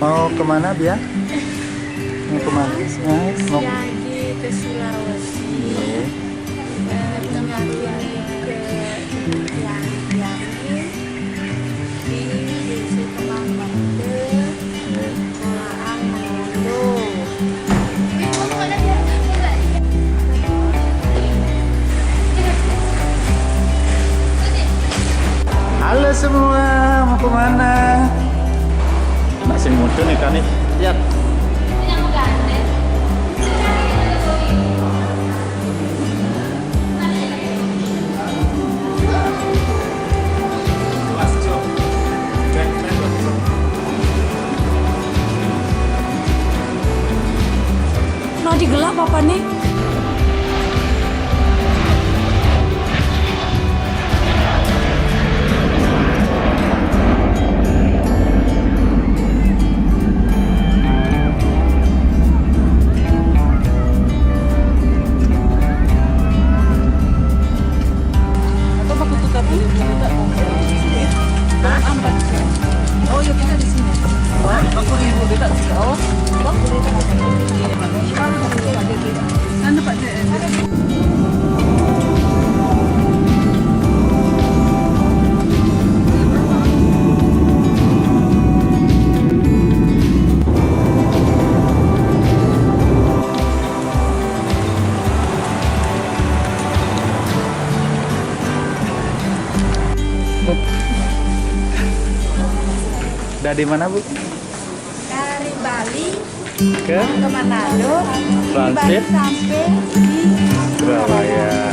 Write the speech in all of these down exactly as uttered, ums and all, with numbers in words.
Mau kemana, Bia? Mau kemana? Hah? Mau Siagi ke Sulawesi. Iya. Eh, mengakhiri ke yang yang di Desa Kemang Batu. Iya. Pulaan Manado. Halo semua, mau kemana? Nak sing muncul nih, Kak, nih. Lihat. Nah, digelak apa nih? Atau aku tutup dulu, kita. Hah? Ampat. Oh, ya, kita di sini. Aku ibu kita. Oh, aku di sini. Sana, Pak. Dari mana, Bu? Dari Bali ke Manado, transit sampai di Surabaya.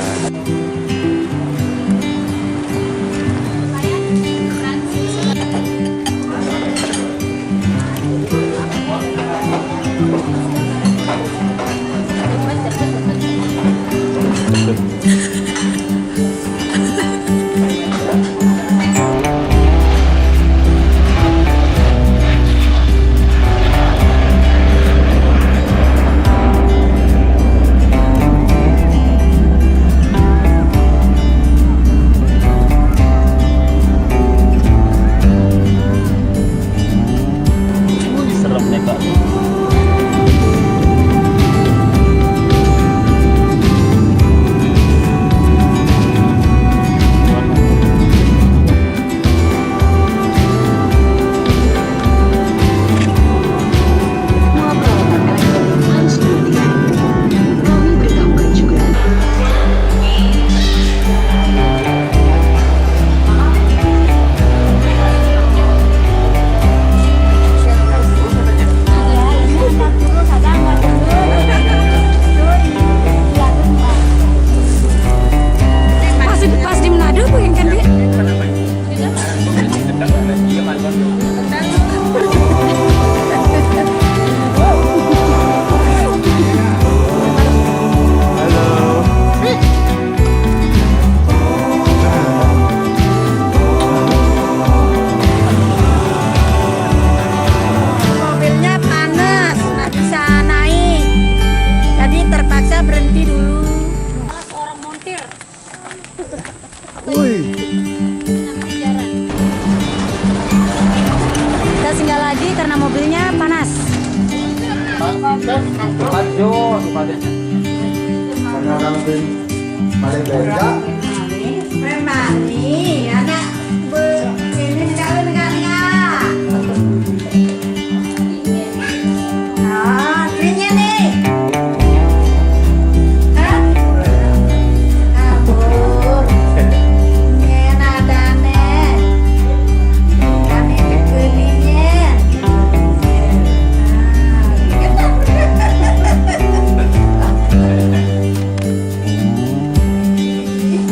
Serem nih, Kak. Pas, pas di Manado apa yang kan, Dek? Mobilnya panas, nggak bisa naik. Jadi terpaksa berhenti dulu. Orang montir. Wih. Kita singgah lagi karena mobilnya panas. Karena orang paling banyak. Memang nih, anak be-, ini enggak, enggak, enggak. Ah, ininya nih. Hah? Kabur. Ini ada nih. Kami kekelinya. Ah, gitu.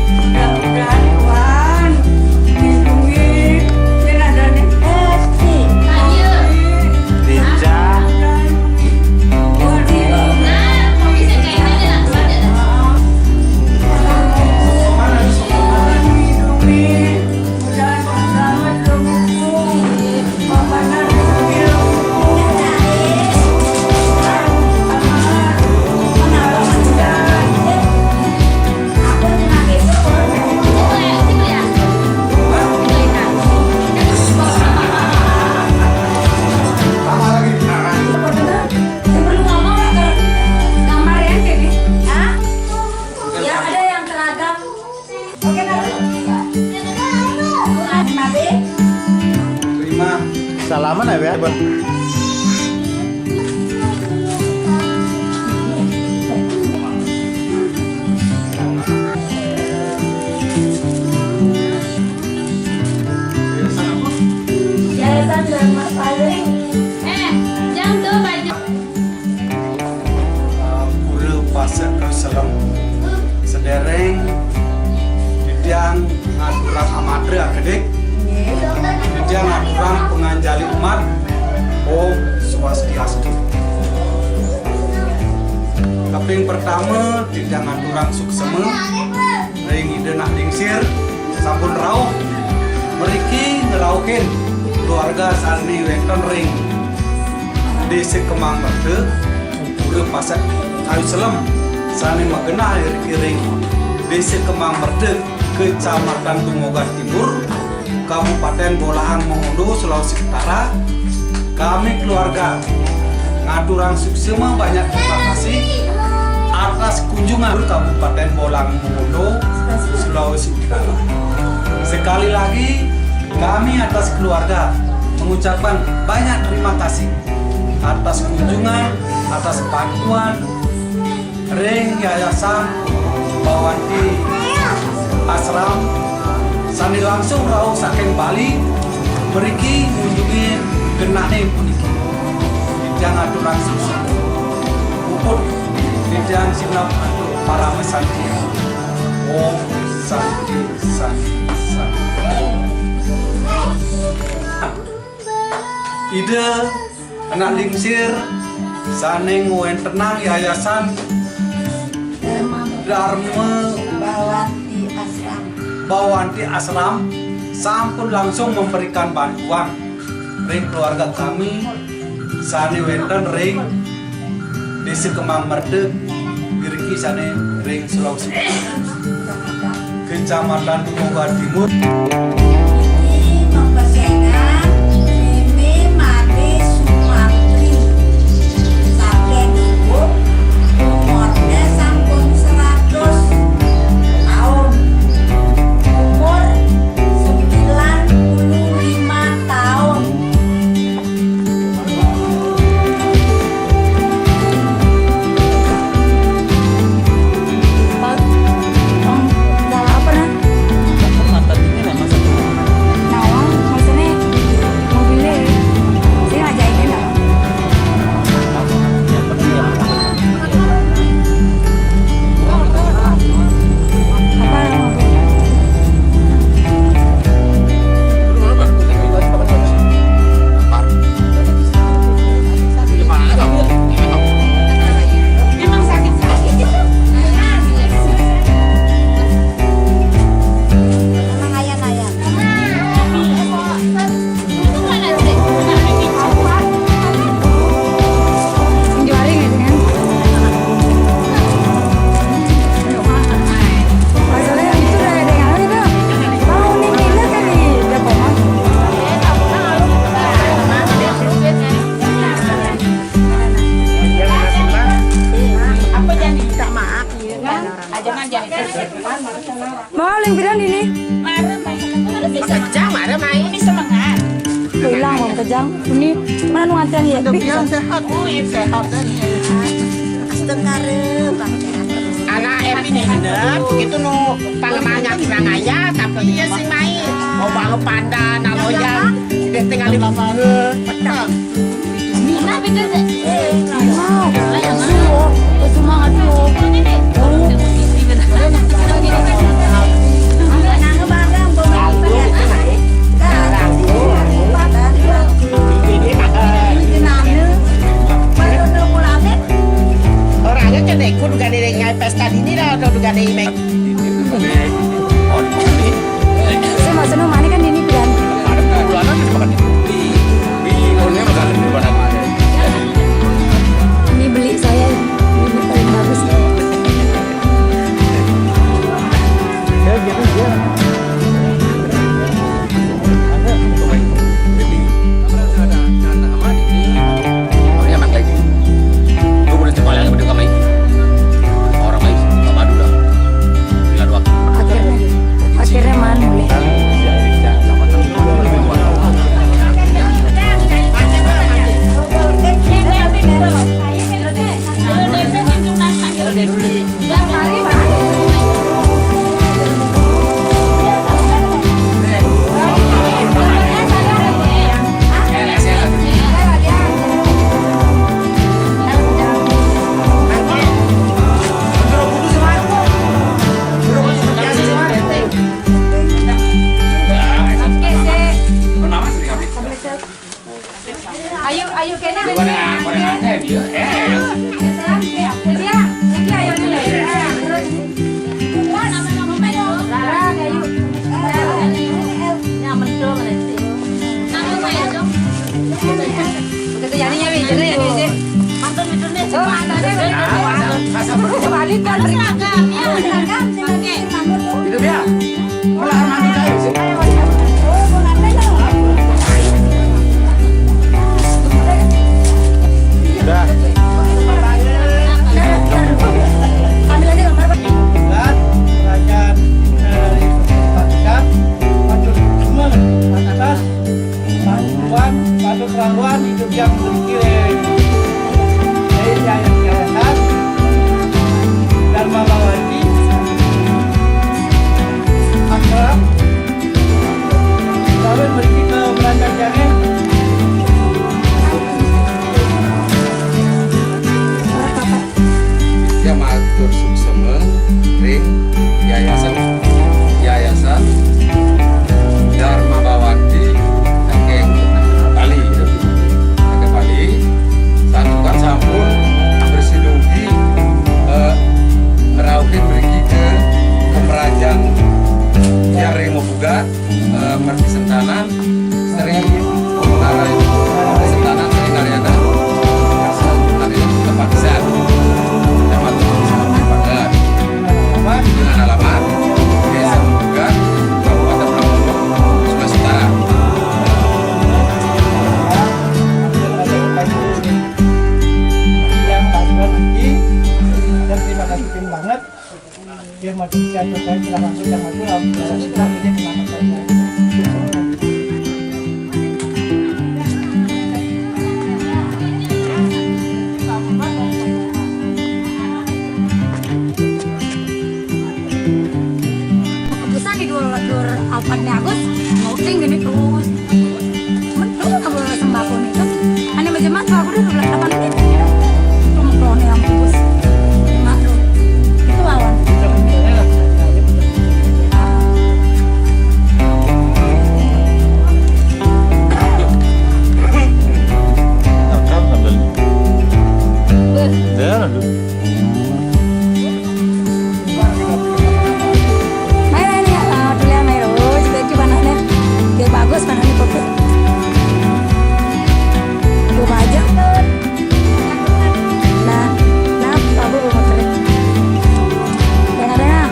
Mudah-mudahan Tuhan melindungi, biar ada nih. Lincah. Ya, ada yang seragam. Oke, Nabi. Nabi. Terima. Salaman ya, Bang? Yayasan Dharma Paling. Eh, jam tuh, Pak. Eh, Pura Pasek Kali Selem. Sedereng titiang ngaturang amatra, adik. Titiang ngaturang panganjali umat. Om Swastiastu. Kaping pertama, titiang ngaturang suksema ring Ida Nak Lingsir sampun rauh mriki ngrauhin keluarga sane wenten ring Desa Kemang Merta, Pura Pasek Kayu Selem, sane magenah iriki ring Desa Kemang Merta, Kecamatan Tumogas Timur, Kabupaten Bolaang Mongondo, Sulawesi Utara. Kami keluarga ngaturang suksema banyak terima kasih atas kunjungan Kabupaten Bolaang Mongondo, Sulawesi Utara. Sekali lagi, kami atas keluarga mengucapkan banyak terima kasih atas kunjungan, atas bantuan ring Yayasan Bawanti Asram, sane langsung rauh saking Bali, mriki ngunjungi genahne puniki. Titiang aturang sukses. Puput titiang sineb antuk parama santi. Om Santi, Santi, Santi. Ida anak lingsir sane ngwentenang Yayasan Dharma Bawanti Asram. Bawanti Asram sampun langsung memberikan bantuan ring keluarga kami sane wenten ring Desa Kemang Merdek, iriki sane ring Sulawesi Kecamatan Tumongga Timur. Ini mempesengan Mimi Made Sumantri. Saking Ubung, umurnya sampun seratus tahun. Umur sembilan puluh lima tahun. Bang, Bang, udah apa, nah? Nawang, maksudnya mobilnya, saya ngajakin, Bang. Apa, Bang? Apa jadi minta maaf? Mau ling bidan ini? Kejang, ada main. Ini semangat. Hilang, Bang, kejang. Ini mana nu nganten ya? Udah bilang sehat. Oh, iya, sehat. Astengkara, Bang, sehat. Anak Epi nih, bener. Begitu nu pangemanya kurang aja, tapi dia sing main. Mau bawa pandan, mau yang, dia tinggal di rumah. Petang. Orangnya cedek, kudu gade ngai pesta dini dah, kudu gade imek. Saya mau seneng mana kan ini, Bang? Ada bulanan di depan itu. Di, di, di, di, di, di, di, di, di, Ini beli saya, ini paling bagus. Ya, gitu, ya. Akhirnya, akhirnya mana boleh. Ayo, ayo, kena. Dia, dia, dia, ayo dulu. Terus. Wah, nama-nama, ayo. Larang, ayo. Larang, ayo. Nyaman tuh, berarti. Nama saya dong. Begitu jadinya, Wi, jadi ya, Wi, sih. Mantun, mantun, nih. Oh, mantun, nih. Nah, balik kan, balik. Seragam, ya, seragam, sih, oke. Itu dia. Bantuan, bantuan itu yang berkirim. Matur suksema ring Yayasan, Yayasan Dharma Bawanti saking Bali. Saking Bali, santukan sampun bersinergi, eh, ngrauhin mriki ke pemerajan tiang ring mabugat, eh, Merti Sentanan, Sri Narayana, Sentanan Sri Narayana, Sentanan Tempat Besar, Kecamatan Sentanan Pagar. Dengan alamat Desa Bukan, Kabupaten Prambanan, Sulawesi Utara. Yang Pak Sugeng Maki, dan terima kasih banget. Dia maju, siapa saya bilang langsung yang maju, langsung saya bilang, ini kenapa saya? Keputusan di dua, dua, empat Agus, ngosing gini terus. Betul apa sembako nih kan? Ane mejemat aku udah dua belas delapan menit. Itu ngeplone yang bungkus. Emak tuh. Itu lawan. Rekam sambil. Beh. Ya, aduh. Mai, mai, ni, ah, tulian mai terus. Jadi, panahnya dia bagus, panahnya kopi. Gua baca. Nah, nah, bagus, bagus, bagus. Dengar, dengar.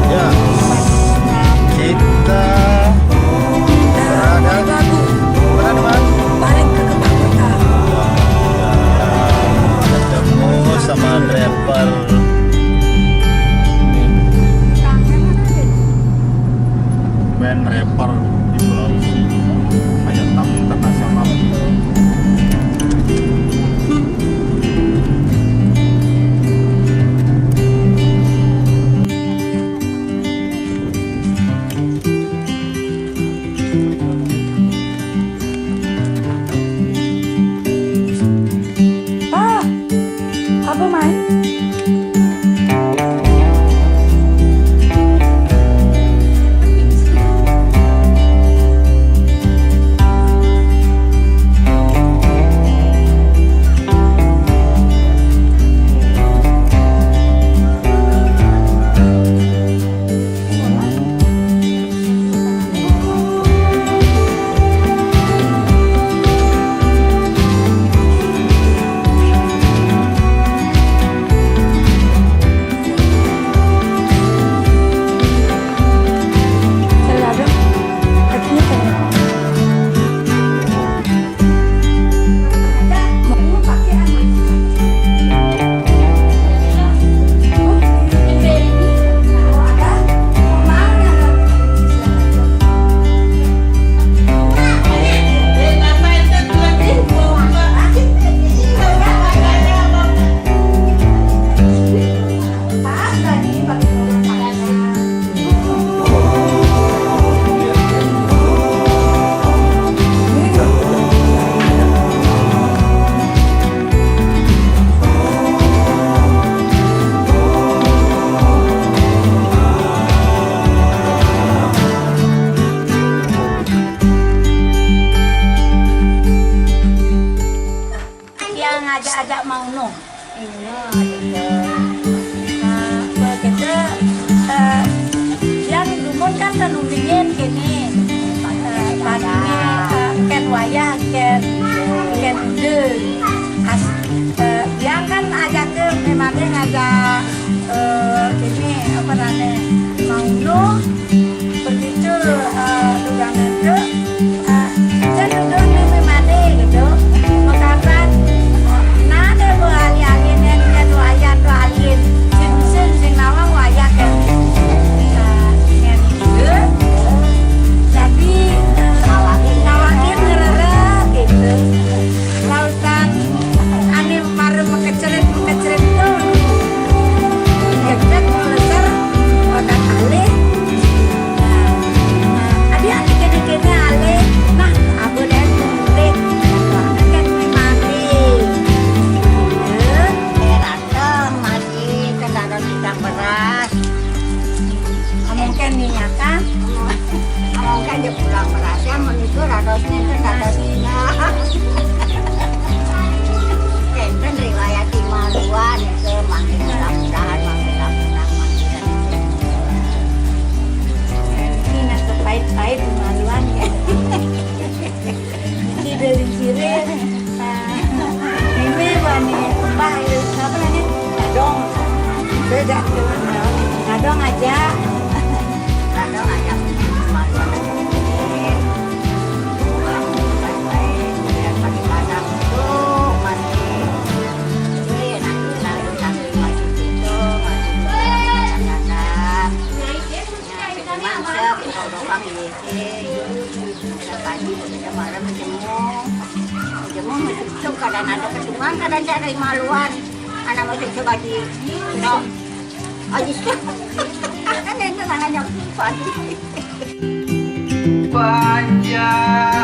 Ya, kita berada di mana, teman? Paling ke ketakutan. Ketemu sama driver. Band rapper di Sulawesi, kayak tamu internasional. Ah, apa, Mai? Yang ngajak-ajak mau noh. Nah, begitu, eh, yang dumun kan tenulingin kene. Eh, tadinya, eh, ken wayah, ken, ken ude. As, eh, yang kan ajak ke, memangnya ngajak, eh, ini, apa namanya, mau noh. Begitu, eh, dugangan tu, eh, saya duduk di rumah mandi gitu. Makapan, oh, nah, Beda. Kadang aja. Kadang aja. Kadang ada ketuan, kadang ada maluan. Anak masih coba di, no. Aji. Kan itu tanahnya padi. Panjang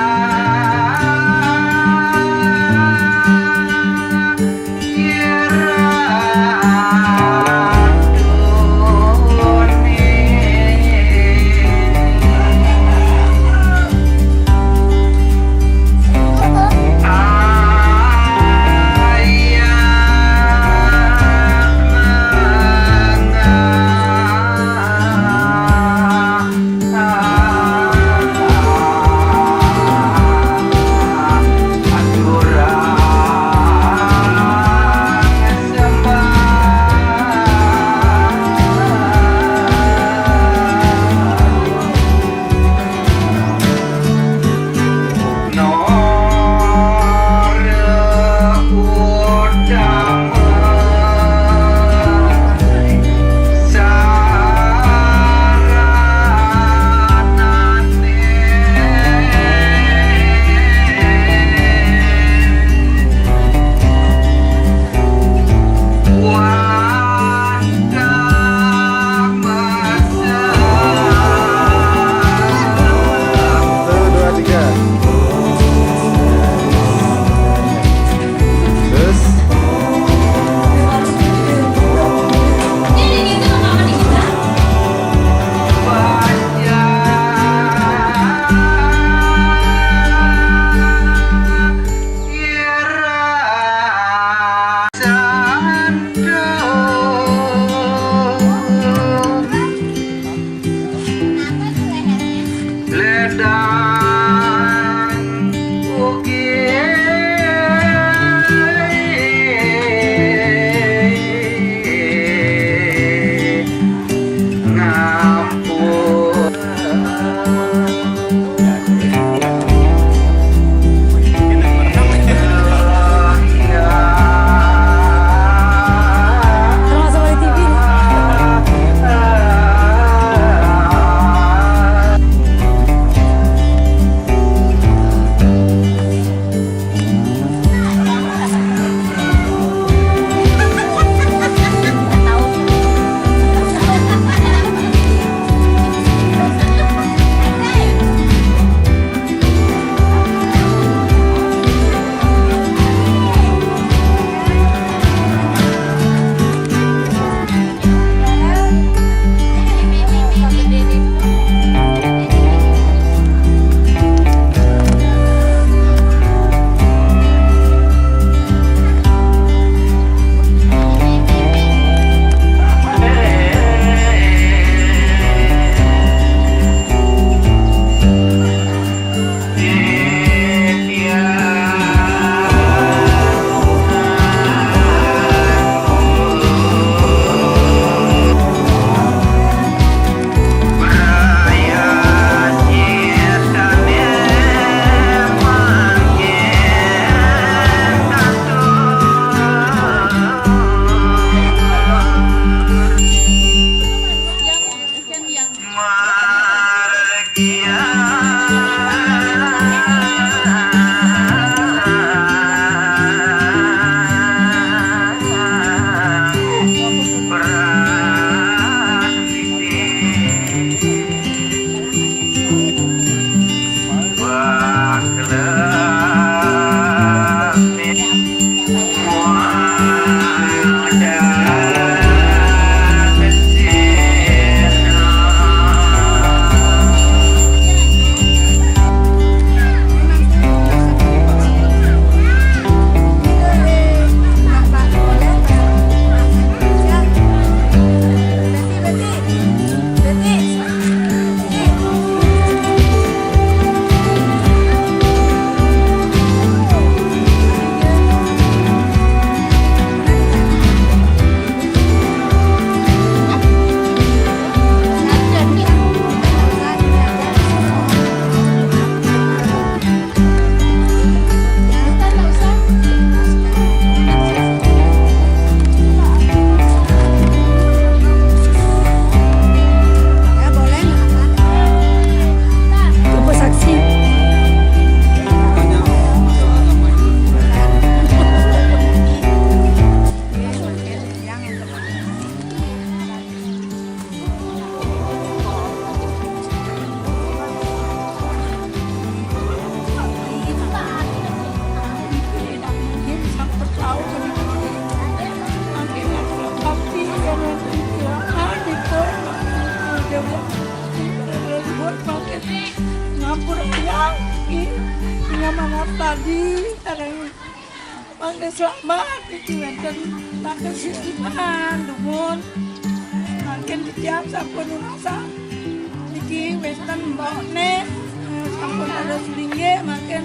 Tadi kadang mangke selamat niki wenten mangke sisipan dumun. Mangkin titiang sampun nunasang niki wenten mbokne, eh, sampun dados linggih, mangkin,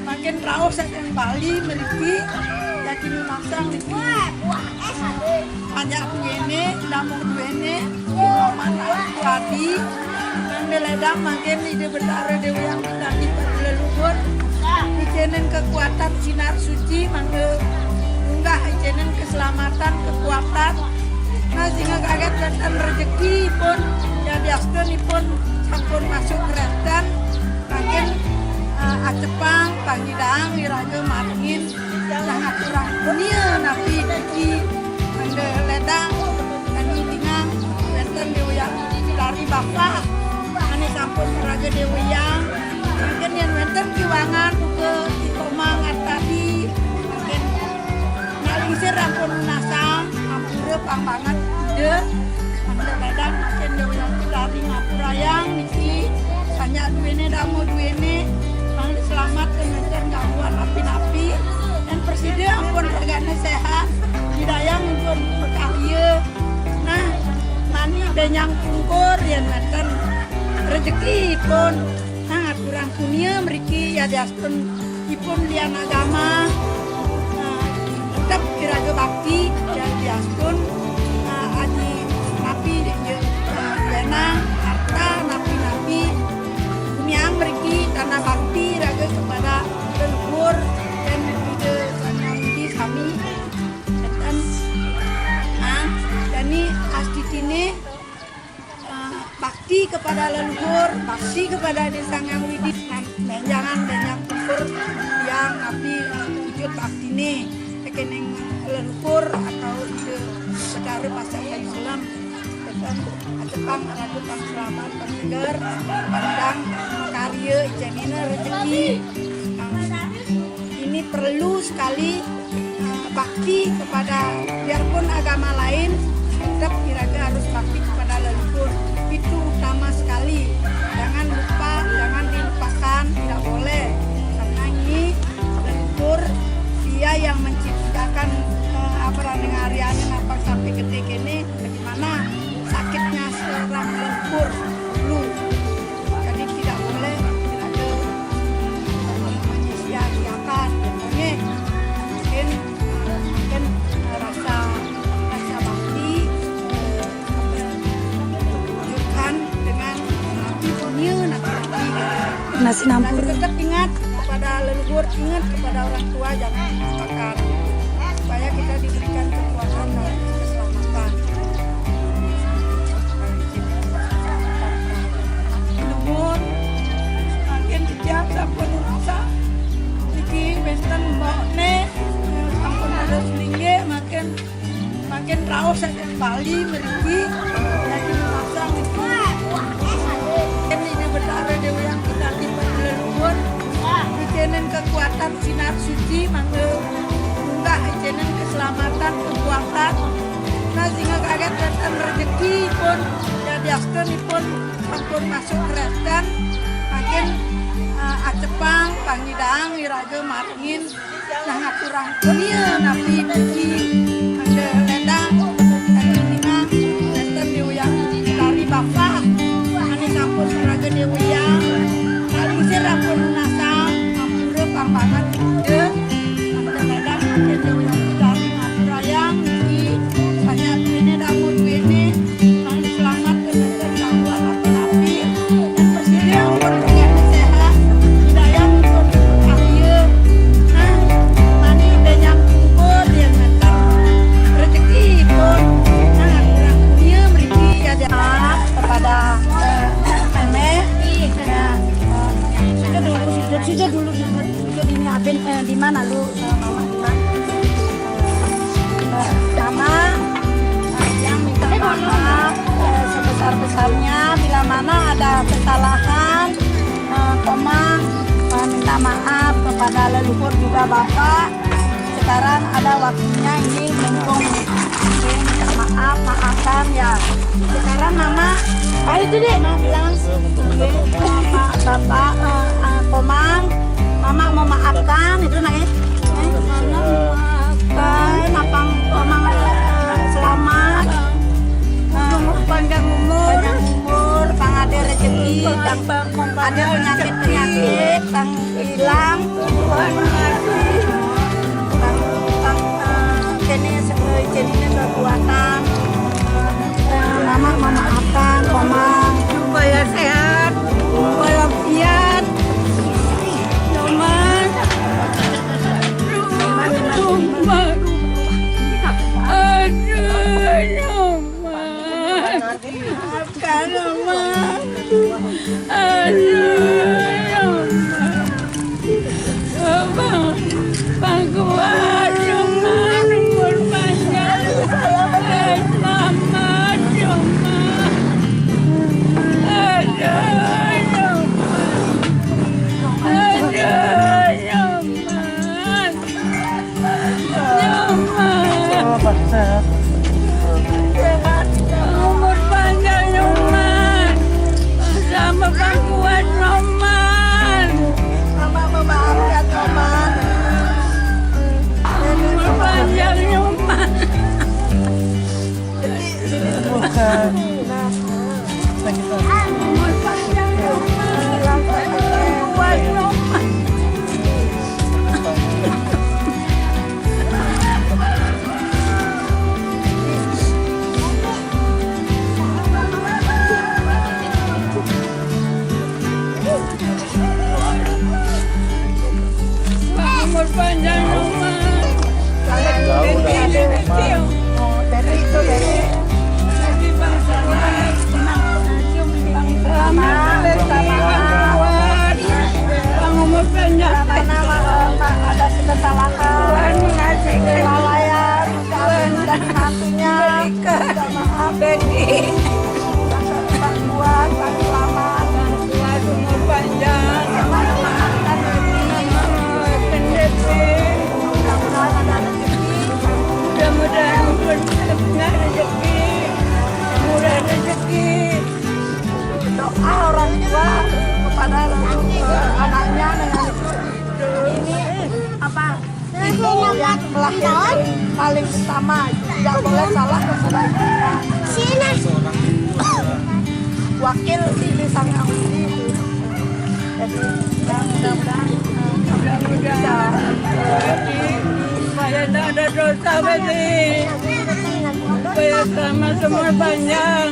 mangkin rauh saking Bali mriki, yaki nunasang niki banyak duwene, namung duwene, Roman Adi, mangke ledang mangkin Ida Betara Dewi Yang Betari pada leluhur, icenen kekuatan sinar suci, mangke munggah icenen keselamatan, kekuatan. Nah, sehingga kaget wenten rejeki pun, ya, diastunipun sampun masuk kereten, mangkin, eh, acepang, pangidang, iraga marengin, nah, aturang punia napi niki, mangke ledang, kami tingang, wenten Dewi Yang dari Bapak, ane sampun raga Dewi Yang, mangkin yen wenten kiwangan, buka ikomang tadi, mangkin nalingsir ampun nasang, ampura pang banget, Ida, mangke ledang, mangkin Dewi Yang dari ngapurayang, niki, banyak duwene, damo duwene, mangke selamat, wenten gangguan napi-napi, dan presiden ampun ragane sehat, didayang ampun bekarya. Nah, mani benyang pungkur, yen wenten rejeki pun. Nah, aturang punia mriki, ya, diastun ipun lian agama, eh, tetep iraga bakti, ya, diastun, eh, aji napi, ya, eh, wenang, harta, napi-napi. Puniang mriki tanda bakti iraga kepada leluhur dan Ida Sang Hyang Widi sami. Enten, nah, dani astitine, eh, bakti kepada leluhur, bakti kepada Ida Sang Hyang Widi, nah, menjangan benyang pungkur yang napi, eh, wujud baktine, kekening leluhur atau Ida Betara Pasek Kayu Selem. Enten, acepang raga pang selamat, pang seger, pang karya, icenine rejeki. Nah, ini perlu sekali, eh, bakti kepada, biarpun agama lain, tetap iraga harus bakti kepada leluhur. Itu utama sekali. Jangan lupa, jangan dilupakan, tidak boleh. Karena ini leluhur, dia yang menciptakan, eh, apa, Randeng Aryane, napa sampai gede kene, bagaimana sakitnya seorang leluhur dulu. Jadi tidak boleh, tidak ada, eh, menyia-nyiakan, ya, nggih. Mungkin, eh, mungkin, eh, rasa, rasa bakti, eh, apa, tunjukkan dengan, eh, napi punia, napi-napi, gitu. Nah, tetap ingat kepada leluhur, ingat kepada orang tua, jangan lupakan, supaya kita diberikan kekuatan dan keselamatan. Nuwun, mangkin titiang sampun ngrasa niki wenten mbokne, sampun dados linggih, mangkin, mangkin rauh saking Bali mriki, dadi ngrasa niki. Mangkin Ida Betara Dewi Yang Betari pada leluhur, icenen kekuatan sinar suci, mangke munggah icenen keselamatan, kekuatan. Nah, sehingga kaget wenten rejeki pun, ya, diastunipun sampun masuk kereten, mangkin, eh, acepang, pangidang, iraga marengin, nah, ngaturang punia napi niki, mangke ledang, kami tingang, wenten Dewi Yang dari Bapak, ane sampun raga Dewi Yang, nalingsir ampun nasang, ampura pang banget, Ida, mangke ledang, mangke Dewi Yang dari ngapurayang, niki, banyak duwene, damo duwene, Selamat, kesehatan, gangguan api-api, dan presiden pun sehat, hidayah pun cahaya. Nah, mani benyang pungkur, ya, rezeki pun, nah, kurang dunia mriki, ya, kepada, eh, Meme, ya, eh, sudah dulu, sudah, sudah dulu, sudah, sudah diniapin, eh, di mana lu? Mama, eh, yang minta maaf, eh, sebesar-besarnya bila mana ada kesalahan, eh, Komang, eh, minta maaf kepada leluhur juga Bapak. Sekarang ada waktunya ini, mumpung ini, minta maaf, maafkan ya. Sekarang Mama, ayo tuh, Dek. Mama bilang, Bapak, Bapak, eh, eh, Komang, Mama memaafkan itu, nak, eh. Eh, Mama memaafkan, Apang, Mama, eh, selamat. Umur, panjang umur. Panjang umur, pang ada rezeki, pang ada penyakit-penyakit, pang hilang. Pang, pang, eh, kene, eh, jadinya kekuatan. Mama memaafkan, Mama. Supaya sehat, walafiat. Nyoman. Nyoman. Aduh, Nyoman. Maafkan, Nyoman. Aduh, Nyoman. Abang, Bang Kuat, Nyoman, umur panjang. Selamat, Nyoman. Aduh, Nyoman. Aduh, Nyoman. Nyoman. Sehat. Umur panjang, Nyoman. Sama Bang Kuat, Nyoman. Mama memaafkan, Nyoman. Umur panjang, Nyoman. Bukan. Umur panjang, Nyoman. Kuat, Nyoman. Umur panjang, Nyoman. Jauh dari rumah. Dari itu, dari Selamat, selamat. Bang, umur panjang. Mana, mana, mana ada kesalahan, Tuhan mengasih kelalaian, Tuhan dan menantunya. Minta maaf. Bagi. Bang Kuat, Bang Selamat. Bang Kuat, umur panjang. Selamat memaafkan diri. Maafkan diri. Mudah-mudahan ada rezeki. Mudah-mudahan punya rezeki, murah rezeki. Doa orang tua kepada, eh, anaknya dengan ini apa? Itu yang melahirkan paling utama, tidak boleh salah kepada ibunya. Sini. Wakil di lisan Yahudi itu. Jadi, ya, mudah-mudahan, eh, bisa. Supaya tidak ada dosa lagi. Supaya selamat, umur panjang.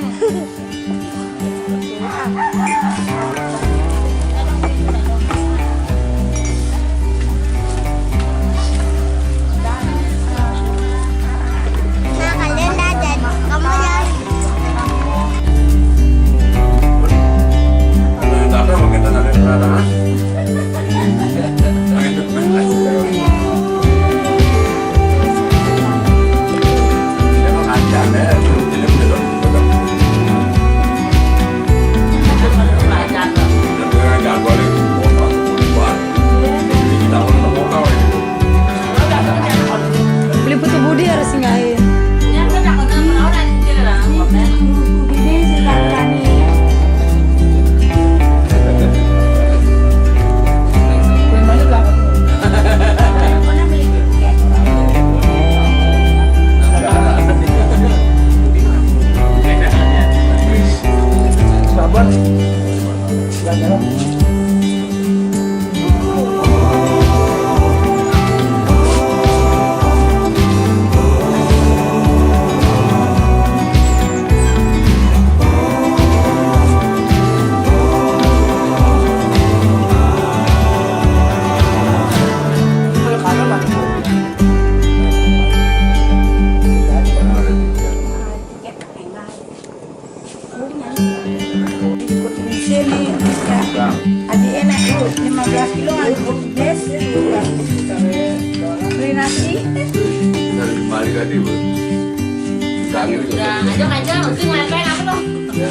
Nah, kalian dah jadi, kamu jangan. Beli putu budi harus singgahin. Sabar. Ikut misi nih, ya. Adi enak, Bu, lima belas kilo, Bu. Des. Beli nasi. Dari Bali tadi, Bu. Udah, ajak aja, mesti ngelempain apa tuh? Ya.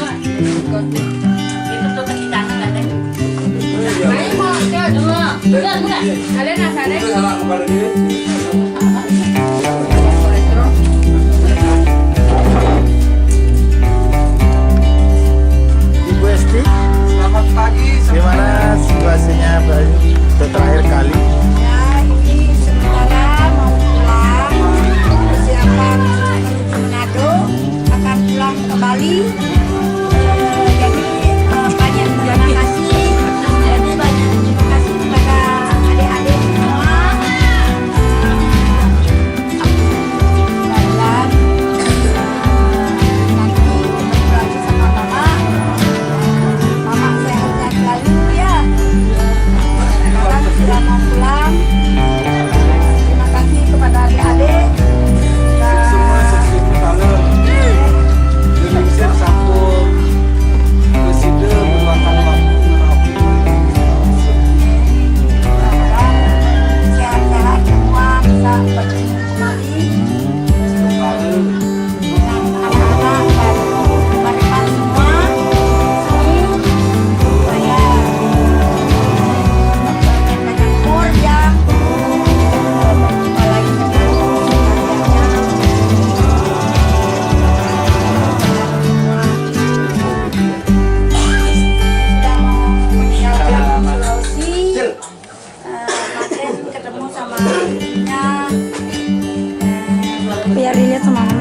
Itu tuh ke sana, katanya. Ayo, mau, coba dulu. Enggak, enggak. Kalian asal deh. Ibu Esti, selamat pagi. Gimana situasinya, Pak? Itu terakhir K Sama ininya, eh, biar dilihat sama